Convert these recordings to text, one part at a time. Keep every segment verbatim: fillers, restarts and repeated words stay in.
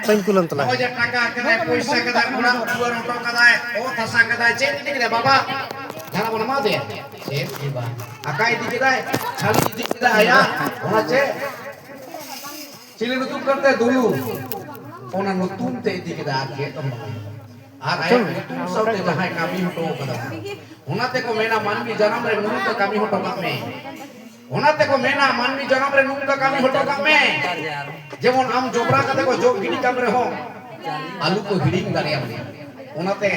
ᱵᱟᱹᱧ ᱠᱩᱞᱟᱢ ᱛᱟᱞᱟᱝ᱾ ᱱᱚᱜᱼᱚᱭ ᱡᱮ ᱴᱟᱠᱟ ᱠᱟᱫᱟᱭ, ᱯᱚᱭᱥᱟ ᱠᱟᱫᱟᱭ, ᱚᱲᱟᱜ ᱫᱩᱣᱟᱹᱨ ᱦᱚᱴᱚ ᱠᱟᱫᱟᱭ, ᱚᱛ ᱦᱟᱥᱟ ᱠᱟᱫᱟᱭ, ᱪᱮᱫ ᱤᱫᱤ ᱠᱮᱫᱟᱭ ᱵᱟᱵᱟ? ᱡᱟᱦᱟᱱᱟᱜ ᱵᱚᱱ ᱮᱢᱟ ᱫᱮᱭᱟ? ᱪᱮᱫ ᱜᱮ ᱵᱟᱝ᱾ ᱟᱠᱟ ᱤᱫᱤ ᱠᱮᱫᱟᱭ? ᱪᱷᱟᱹᱞᱤ ᱤᱫᱤ ᱠᱮᱫᱟᱭ ᱟᱭᱟᱜ, ᱚᱱᱟ ᱪᱮᱫ? ᱪᱤᱞᱤ ᱱᱩᱛᱩᱢ ᱠᱟᱱ ᱛᱟᱭᱟ? ᱫᱩᱞᱩ᱾ ᱚᱱᱟ ᱱᱩᱛᱩᱢ ᱛᱮ ᱤᱫᱤ ᱠᱮᱫᱟ, ᱟᱨ ᱪᱮᱫ ᱦᱚᱸ ᱵᱟᱝ᱾ ᱟᱨ ᱟᱭᱟᱜ ᱱᱩᱛᱩᱢ ᱥᱟᱶᱛᱮ ᱡᱟᱦᱟᱸᱭ ᱠᱟᱹᱢᱤ ᱦᱚᱴᱚ ᱠᱟᱫᱟ, ᱚᱱᱟ ᱛᱮᱠᱚ ᱢᱮᱱᱟ, ᱢᱟᱹᱱᱢᱤ ᱡᱟᱱᱟᱢ ᱨᱮ ᱱᱩᱱᱩᱢ ᱫᱚ ᱠᱟᱹᱢᱤ ᱦᱚᱴᱚ ᱠᱟᱜ ᱢᱮ᱾ ᱚᱱᱟ ᱛᱮᱠᱚ ᱢᱮᱱᱟ, ᱢᱟᱹᱱᱢᱤ ᱡᱟᱱᱟᱢ ᱨᱮ ᱱᱚᱝᱠᱟ ᱠᱟᱹᱢᱤ ᱦᱚᱴᱚ ᱠᱟᱜ ᱢᱮ᱾ ᱡᱮᱢᱚᱱ ᱟᱢ ᱡᱚᱵᱽᱨᱟ ᱠᱟᱛᱮ ᱠᱚ ᱡᱚᱜ ᱜᱤᱰᱤ ᱠᱟᱢ ᱨᱮᱦᱚᱸ, ᱟᱞᱚ ᱠᱚ ᱦᱤᱲᱤᱧ ᱫᱟᱲᱮᱭᱟᱢ᱾ ᱚᱱᱟᱛᱮ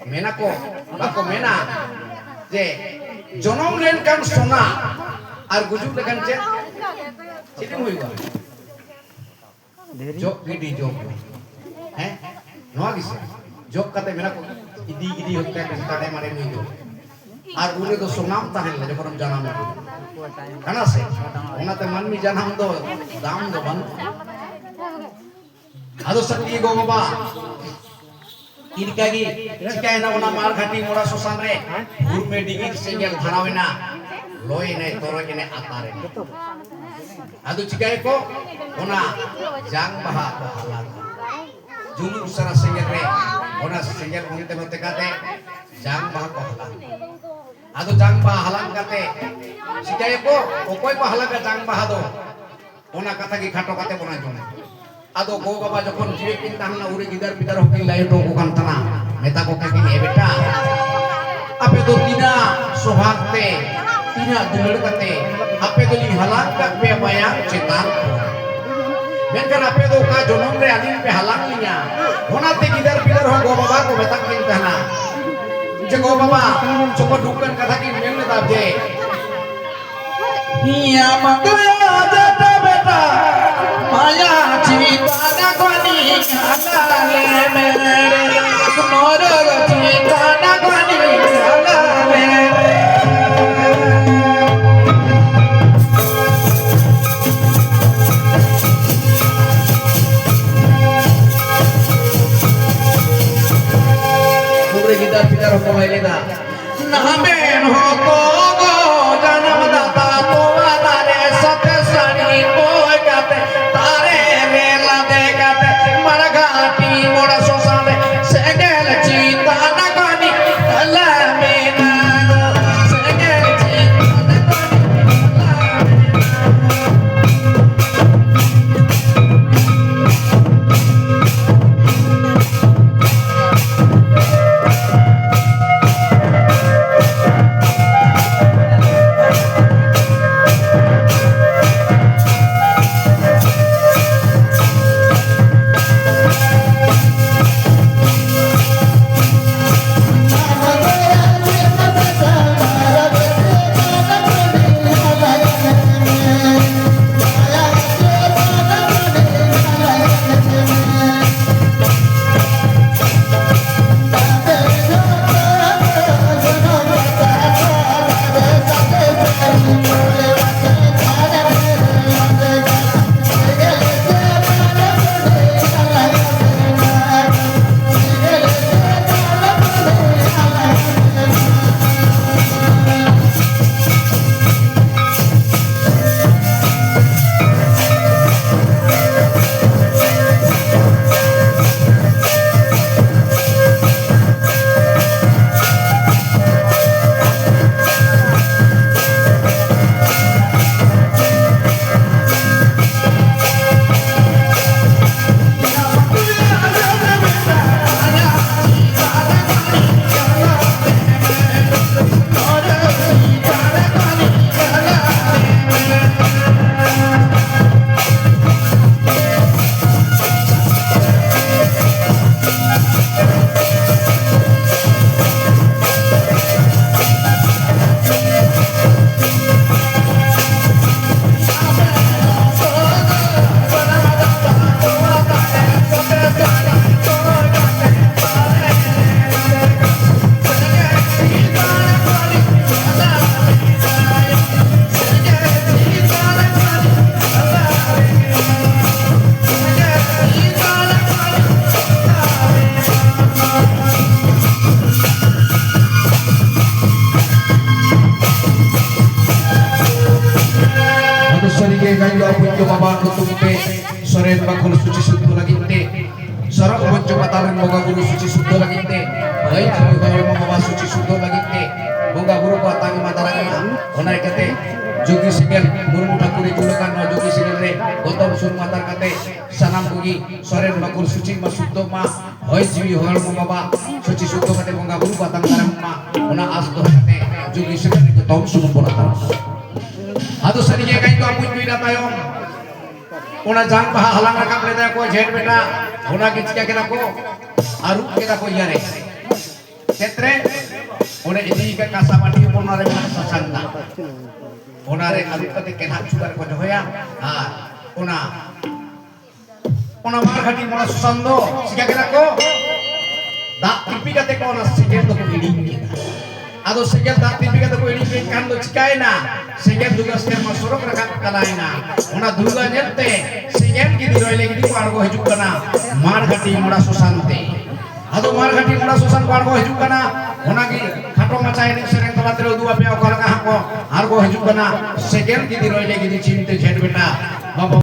ᱢᱮᱱᱟ ᱠᱚ, ᱵᱟᱠᱚ ᱢᱮᱱᱟ ᱡᱮ ᱡᱚᱱᱚᱢ ᱞᱮᱱᱠᱷᱟᱱ ᱥᱚᱱᱟ ᱟᱨ ᱜᱩᱡᱩᱜ ᱞᱮᱠᱷᱟᱱ ᱪᱮᱫ? ᱪᱮᱫ ᱮᱢ ᱦᱩᱭᱩᱜᱼᱟ? ᱡᱚᱜ ᱜᱤᱰᱤ, ᱡᱚᱜ ᱜᱤᱰᱤ᱾ ᱦᱮᱸ? ᱱᱚᱣᱟ ᱜᱮᱥᱮ? ᱡᱚᱜ ᱠᱟᱛᱮ ᱢᱮᱱᱟ ᱠᱚ, ᱤᱫᱤ ᱜᱤᱰᱤ ᱦᱚᱛᱮ ᱠᱟᱛᱮ ᱫᱟᱲᱮ ᱢᱟᱨᱮ ᱱᱩᱭ ᱫᱚ᱾ ᱟᱨ ᱩᱱᱤ ᱫᱚ ᱥᱚᱱᱟᱢ ᱛᱟᱦᱮᱸ ᱞᱮᱱᱟ ᱡᱚᱠᱷᱚᱱᱮᱢ ᱡᱟᱱᱟᱢ ᱞᱮᱱᱟ᱾ ᱠᱟᱱᱟ ᱥᱮ? ᱚᱱᱟᱛᱮ ᱢᱟᱹᱱᱢᱤ ᱡᱟᱱᱟᱢ ᱫᱚ ᱫᱟᱢ ᱫᱚ ᱵᱟᱹᱱᱩᱜᱼᱟ᱾ ᱟᱫᱚ ᱥᱟᱹᱠᱤ ᱜᱚ ᱵᱟᱵᱟ, ᱤᱱᱠᱟᱹ ᱜᱮ ᱪᱤᱠᱟᱭᱮᱱᱟ, ᱚᱱᱟ ᱢᱟᱲᱜᱷᱟᱴᱤ ᱢᱚᱲᱟ ᱥᱚᱥᱟᱱ ᱨᱮ ᱦᱩᱨᱢᱮ ᱰᱤᱜᱤᱨ ᱥᱮᱸᱜᱮᱞ ᱫᱷᱟᱨᱟᱣ ᱮᱱᱟ, ᱞᱚᱭ ᱮᱱᱟᱭ, ᱛᱚᱨᱚᱡ ᱮᱱᱟᱭ, ᱟᱛᱟᱨ ᱮᱱᱟᱭ᱾ ᱟᱫᱚ ᱪᱤᱠᱟᱹᱭᱟᱠᱚ? ᱚᱱᱟ ᱡᱟᱝ ᱵᱟᱦᱟ ᱠᱚ ᱦᱟᱞᱟᱝᱟ᱾ ᱡᱩᱞᱩᱜ ᱩᱥᱟᱹᱨᱟ ᱥᱮᱸᱜᱮᱞ ᱨᱮ, ᱚᱱᱟ ᱥᱮᱸᱜᱮᱞ ᱚᱱᱛᱮ ᱱᱚᱛᱮ ᱠᱟᱛᱮ ᱡᱟᱝ ᱵᱟᱦᱟ ᱠᱚ ᱦᱟᱞᱟᱝᱟ᱾ ᱟᱫᱚ ᱡᱟᱝ ᱵᱟᱦᱟ ᱦᱟᱞᱟᱝ ᱠᱟᱛᱮ ᱪᱤᱠᱟᱹᱭᱟᱠᱚ? ᱚᱠᱚᱭ ᱠᱚ ᱦᱟᱞᱟᱝᱟ ᱡᱟᱝ ᱵᱟᱦᱟ ᱫᱚ? ᱚᱱᱟ ᱠᱟᱛᱷᱟ ᱜᱮ ᱠᱷᱟᱴᱚ ᱠᱟᱛᱮ ᱵᱚᱱ ᱟᱸᱡᱚᱢᱟ᱾ ᱟᱫᱚ ᱜᱚ ᱵᱟᱵᱟ ᱡᱚᱠᱷᱚᱱ ᱡᱤᱣᱮᱫ ᱠᱤᱱ ᱛᱟᱦᱮᱸ ᱞᱮᱱᱟ, ᱩᱱᱨᱮ ᱜᱤᱫᱟᱹᱨ ᱯᱤᱫᱟᱹᱨ ᱦᱚᱸᱠᱤᱱ ᱞᱟᱹᱭ ᱦᱚᱴᱚ ᱟᱠᱚ ᱠᱟᱱ ᱛᱟᱦᱮᱱᱟ, ᱢᱮᱛᱟ ᱠᱚ ᱠᱟᱱ ᱛᱟᱦᱮᱱᱟ, "ᱮ ᱵᱮᱴᱟ, ᱟᱯᱮ ᱫᱚ ᱛᱤᱱᱟᱹᱜ ᱥᱚᱦᱟᱜᱽ ᱛᱮ, ᱛᱤᱱᱟᱹᱜ ᱫᱩᱞᱟᱹᱲ ᱠᱟᱛᱮ ᱟᱯᱮ ᱫᱚᱞᱤᱧ ᱦᱟᱞᱟᱝ ᱠᱟᱜ ᱯᱮᱭᱟ ᱢᱟᱭᱟᱝ ᱪᱮᱛᱟᱱ ᱠᱷᱚᱱ, ᱢᱮᱱᱠᱷᱟᱱ ᱟᱯᱮ ᱫᱚ ᱚᱠᱟ ᱡᱚᱱᱚᱢ ᱨᱮ ᱟᱹᱞᱤᱧ ᱯᱮ ᱦᱟᱞᱟᱝ ᱞᱤᱧᱟ?" ᱚᱱᱟᱛᱮ ᱜᱤᱫᱟᱹᱨ ᱯᱤᱫᱟᱹᱨ ᱦᱚᱸ ᱜᱚ ᱵᱟᱵᱟ ᱠᱚ ᱢᱮᱛᱟ ᱠᱤᱱ ᱛᱟᱦᱮᱱᱟ ᱡᱮ, ᱜᱚ ᱵᱟᱵᱟ ᱡᱚᱠᱷᱚᱱ ᱱᱚᱝᱠᱟᱱ ᱠᱟᱛᱷᱟ ᱠᱤᱱ ᱢᱮᱱ ᱞᱮᱫᱟ ᱡᱮ, ᱤᱭᱟ ᱢᱟᱛᱨᱟ ᱡᱟᱛᱟ ᱵᱮᱴᱟ, ᱢᱟᱭᱟ ᱪᱤᱛᱟᱱᱟ ᱠᱚᱱᱤ ᱟᱞᱟᱞᱮ ᱢᱮᱨᱮ, ᱱᱚᱨᱚ ᱪᱤᱛᱟᱱᱟ ᱠᱚᱱᱤ ᱟᱞᱟᱞᱮ ᱢᱮᱨᱮ᱾ ᱩᱱᱨᱮ ᱜᱤᱫᱟᱹᱨ ᱯᱤᱫᱟᱹᱨ ᱦᱚᱸᱠᱚ ᱞᱟᱹᱭ ᱞᱮᱫᱟ, ᱱᱟᱦᱟᱢᱮᱱ ᱦᱚᱸᱠᱚ ᱜᱚ ᱡᱟᱱᱟᱢ ᱫᱟᱛᱟ ᱛᱚᱣᱟ ᱫᱟᱨᱮ ᱥᱟᱛᱮ ᱥᱟᱹᱲᱤ ᱠᱚᱭ ᱠᱟᱛᱮ, ᱫᱟᱨᱮ ᱨᱮ ᱞᱟᱫᱮ ᱠᱟᱛᱮ, ᱥᱚᱨᱚᱜ ᱢᱚᱧᱪᱚ ᱯᱟᱛᱟᱞ ᱨᱮᱱ ᱵᱚᱸᱜᱟ ᱵᱩᱨᱩ ᱥᱩᱪᱤ ᱥᱩᱫᱽᱫᱷᱚ ᱞᱟᱹᱜᱤᱫ ᱛᱮ, ᱦᱚᱭ ᱡᱤᱣᱤ ᱦᱚᱲᱢᱚ ᱵᱟᱵᱟ ᱥᱩᱪᱤ ᱥᱩᱫᱽᱫᱷᱚ ᱞᱟᱹᱜᱤᱫ ᱛᱮ ᱵᱚᱸᱜᱟ ᱵᱩᱨᱩ ᱠᱚ ᱟᱛᱟᱝ ᱮᱢᱟ ᱫᱟᱨᱟᱢ ᱮᱢᱟ᱾ ᱚᱱᱟ ᱤᱠᱟᱹᱛᱮ ᱡᱳᱜᱤ ᱥᱮᱸᱜᱮᱞ ᱢᱩᱨᱢᱩ ᱴᱷᱟᱹᱠᱩᱨᱮ ᱡᱩᱞ ᱟᱠᱟᱱ ᱱᱚᱣᱟ ᱡᱳᱜᱤ ᱥᱮᱸᱜᱮᱞ ᱨᱮ ᱜᱚᱛᱚᱢ ᱥᱩᱱᱩᱢ ᱟᱛᱟᱨ ᱠᱟᱛᱮ ᱥᱟᱱᱟᱢ ᱠᱚᱜᱮ ᱥᱚᱨᱮᱱ ᱵᱟᱠᱩᱲ ᱥᱩᱪᱤ ᱢᱟ ᱥᱩᱫᱽᱫᱷᱚ ᱢᱟ, ᱦᱚᱭ ᱡᱤᱣᱤ ᱦᱚᱲᱢᱚ ᱵᱟᱵᱟ ᱥᱩᱪᱤ ᱥᱩᱫᱽᱫᱷᱚ ᱠᱟᱛᱮ ᱵᱚᱸᱜᱟ ᱵᱩᱨᱩ ᱠᱚ ᱟᱛᱟᱝ ᱫᱟᱨᱟᱢ ᱢᱟ, ᱚᱱᱟ ᱟᱥ ᱫᱚᱦᱚ ᱠᱟᱛᱮ ᱡᱳᱜᱤ ᱥᱮᱸᱜᱮᱞ ᱨᱮ ᱜᱚᱛᱚᱢ ᱥᱩᱱᱩᱢ ᱵᱚᱱ ᱟᱛᱟᱨ᱾ ᱟᱫᱚ ᱥᱟᱹᱨᱤᱜᱮ ᱜᱟᱭ ᱠᱚ ᱟᱵᱚᱧ ᱠᱩᱭᱱᱟ ᱛᱟᱭᱚᱢ ᱚᱱᱟ ᱡᱟᱝ ᱵᱟᱦᱟ ᱦᱟᱞᱟᱝ ᱨᱟᱠᱟᱵ ᱞᱮᱫᱟ ᱠᱚ ᱡᱷᱮᱸᱴ ᱵᱮᱴᱟ, ᱚᱱᱟ ᱜᱮ ᱪᱤᱠᱟ ᱠᱮᱫᱟ ᱠᱚ, ᱟᱹᱨᱩᱵ ᱠᱮᱫᱟ ᱠᱚ ᱤᱭᱟᱹ ᱨᱮ, ᱠᱷᱮᱛ ᱨᱮ, ᱚᱸᱰᱮ ᱤᱫᱤ ᱠᱟᱜ ᱠᱟᱸᱥᱟ ᱵᱟᱹᱴᱤ ᱦᱚᱯᱚᱱ, ᱚᱱᱟ ᱨᱮ ᱢᱮᱱᱟᱜ ᱥᱟᱥᱟᱝ ᱫᱟᱜ, ᱚᱱᱟ ᱨᱮ ᱟᱹᱨᱩᱵ ᱠᱟᱛᱮ ᱠᱮᱞᱦᱟᱜ ᱪᱩᱠᱟᱹ ᱨᱮᱠᱚ ᱫᱚᱦᱚᱭᱟ᱾ ᱟᱨ ᱚᱱᱟ, ᱚᱱᱟ ᱢᱟᱲᱜᱷᱟᱴᱤ ᱢᱚᱲᱟ ᱥᱚᱥᱟᱱ ᱫᱚ ᱪᱤᱠᱟ ᱠᱮᱫᱟ ᱠᱚ, ᱫᱟᱜ ᱛᱤᱯᱤ ᱠᱟᱛᱮ ᱠᱚ ᱚᱱᱟ ᱥᱮᱸᱜᱮᱞ ᱫᱚᱠᱚ ᱤᱲᱤᱡ ᱠᱮᱫᱟ᱾ ᱟᱫᱚ ᱥᱮᱸᱜᱮᱞ ᱫᱟᱜ ᱛᱤᱯᱤ ᱠᱟᱛᱮ ᱠᱚ ᱤᱲᱤᱡ ᱠᱮᱫ ᱠᱷᱟᱱ ᱫᱚ ᱪᱤᱠᱟᱭᱮᱱᱟ? ᱥᱮᱸᱜᱮᱞ ᱫᱷᱩᱞᱟᱹ ᱥᱮᱨᱢᱟ ᱥᱚᱨᱚᱜ ᱨᱟᱠᱟᱵ ᱪᱟᱞᱟᱣᱮᱱᱟ᱾ ᱚᱱᱟ ᱫᱷᱩᱞᱟᱹ ᱧᱮᱞᱛᱮ ᱥᱮᱸᱜᱮᱞ ᱜᱤᱫᱤ ᱨᱚᱭ ᱞᱟᱹᱜᱤᱫ ᱠᱚ ᱟᱬᱜᱚ ᱦᱤᱡᱩᱜ ᱠᱟᱱᱟ᱾ ᱢᱟᱲᱜᱷᱟᱴᱤ ᱢᱚᱲᱟ ᱥᱚᱥᱟᱱ ᱛᱮ᱾ ᱟᱫᱚ ᱢᱟᱲᱜᱷᱟᱴᱤ ᱢᱚᱲᱟ ᱥᱚᱥᱟᱱ ᱠᱚ ᱟᱬᱜᱚ ᱦᱤᱡᱩᱜ ᱠᱟᱱᱟ᱾ ᱚᱱᱟᱜᱮ ᱠᱷᱟᱴᱚ ᱢᱟᱪᱷᱟ ᱮᱱᱮᱡ ᱥᱮᱨᱮᱧ ᱛᱟᱞᱟ ᱛᱮᱞᱮ ᱩᱫᱩᱜ ᱟᱯᱮᱭᱟ ᱚᱠᱟ ᱞᱮᱠᱟ ᱦᱟᱸᱜ ᱠᱚ ᱟᱬᱜᱚ ᱦᱤᱡᱩᱜ ᱠᱟᱱᱟ᱾ ᱥᱮᱸᱜᱮᱞ ᱜᱤᱫᱤ ᱨᱚᱭ ᱞᱟᱹᱜᱤᱫ ᱜᱤᱫᱤ ᱪᱤᱱᱛᱮ ᱡᱷᱮᱸᱴ ᱵᱮᱴᱟ ᱵᱟᱵᱟ